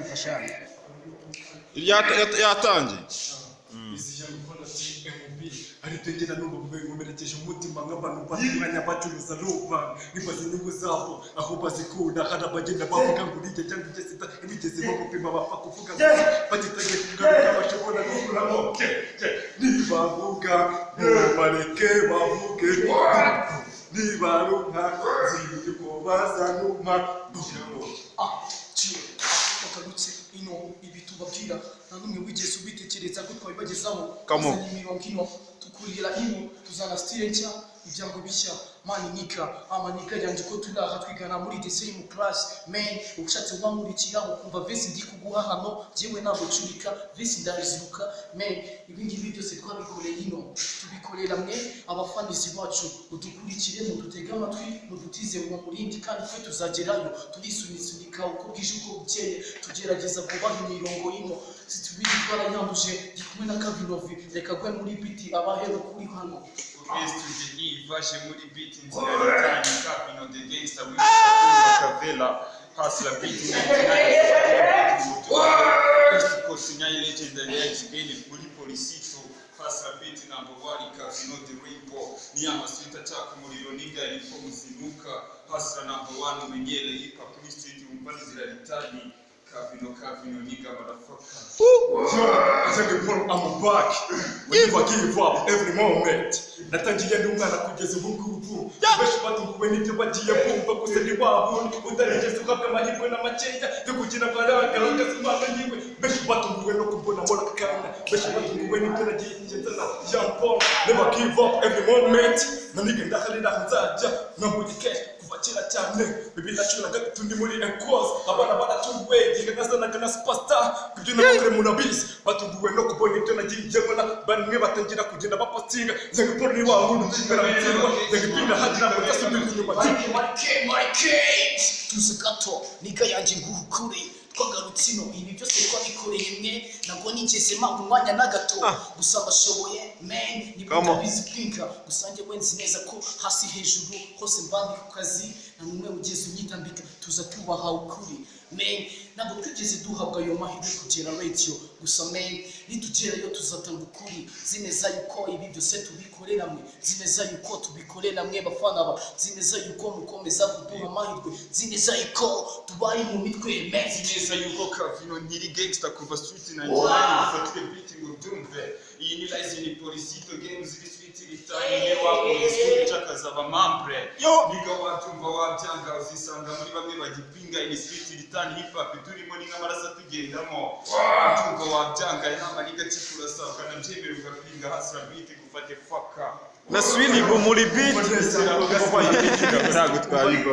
Mfashane. Yatangiye. Izi yangukora MB aribyo ngenda numva nkomerekeje umutima nk'abantu batumwanya bacuruza ruba, nibaza inyungu zabo aho bazikura. Hari abagenda bavuga ngo uriya cyangwa ujye sida ntibigeze bagupima, bapfa kuvuga gusa bagitangiye kugaruka bashobora gukuramo. Nibavuga ntubareke bavuge, nibarumpa nzi yuko bazanuma. Ah, ciye twagarutse ino. Ibi tubabwira nta n'umwe wigeze ubitekereza ko twabibagezaho. Come on. Tuzana imirongo ino, tukurira ino, tuzana style nshya, ibyango bishya. Mani nika amanika yanjye ko turi aha twigana muri the same class, man. Ushatse wankurikira ukumva verse ndi kuguha hano. Jyewe ntabwo curika verse, ndaziruka, man. Ibi ngibi byose twabikoreye ino, tubikorera mwe abafanizi bacu. Udukurikire, mudutege amatwi, mudutize uwo murindi, kandi twe tuzagerayo. Turisunika uko bwije uko bukeye, tugerageza kubaha imirongo ino situbiri twarayanduje. Ndi kumwe na Kavinovi, reka gwe muri beat abahera kuri hano. S to the E, vaje muri beat inzira ritani. Kavino the gangster wigisha kavela hustler beat 99 East Coast nyayi legendary X gain muri policito hustler beat number one. Kavino the rainbow ni amaswita achaka umuriro nigga niko muzinuka. Hustler number one, umenyere hip hop ni street, umva nzira ritani. Kavino, Kavino nigga, motherfucker. Young Paul, I'm back. We never give up every moment. Natangiye ndi umwana kugeza ubu ngubu. Benshi batunguwe n'ibyo bagiye bumva, gusa ni wa wundi utarigeze uhabwa amahirwe na makeya yo kugira ngo agaragaze impano yiwe. Benshi batunguwe no kumbona muri aka kanya. Benshi batunguwe n'ibyo nagiye nzana. Young Paul, never give up every moment. Nanige ndaharira aho nzajya. Nkambuye cash kuva kera cyane. 2013 ndi muri Ecosse. Abana baratunguwe igihe nazanaga na superstar. Ibyo nabakoreye murabizi. Batunguwe no kubona ibyo nagiye nkora. Bamwe batangira kugenda bapostinga. Young Paul ni wa wundi utemera gutsindwa. Young Paul ndahagira ngo nzasubira inyuma. Mike, Mike, Mike, tuzi gato niga yanjye nguha ukuri. Twagarutse ino, ibi byose twabikoreye mwe. Ntabwo nigeze mpanga umwanya na gato, gusa mbashoboye, man. Niba Come on. utabizi pinka, gusa njyewe nzi neza ko hasi hejuru hose mba ndi ku kazi. Nta n'umwe ugeze unyitambika, tuza tubaha ukuri, man. Ntabwo twigeze duhabwa ayo mahirwe kugera radio, gusa man, nitugerayo tuzatanga ukuri. Nzi neza yuko ibi byose tubikorera mwe, nzi neza yuko tubikorera mwe bafana ba, nzi neza yuko mukomeza kuduha amahirwe, nzi neza yuko tubaye mu mitwe, man. Nzi neza yuko Kavino nyiri gangster kuva street 99. Ufatire beat ngo ubyumve, iyi ni Rise, ni Policito games iri street ritani ne wa polisi chakazaba mambre. Yo. Niga wabyumva wabyanga, uzisanga muri bamwe bagipinga. Ini street ritani, hip hop turimo ni nk'amaraso tugendamo. Wabyumva wabyanga, inama niga kikurasabwa nabyemera ugapinga hustler beat gufate faka. Na Swilibu muri beat. Ntabwo twabikora.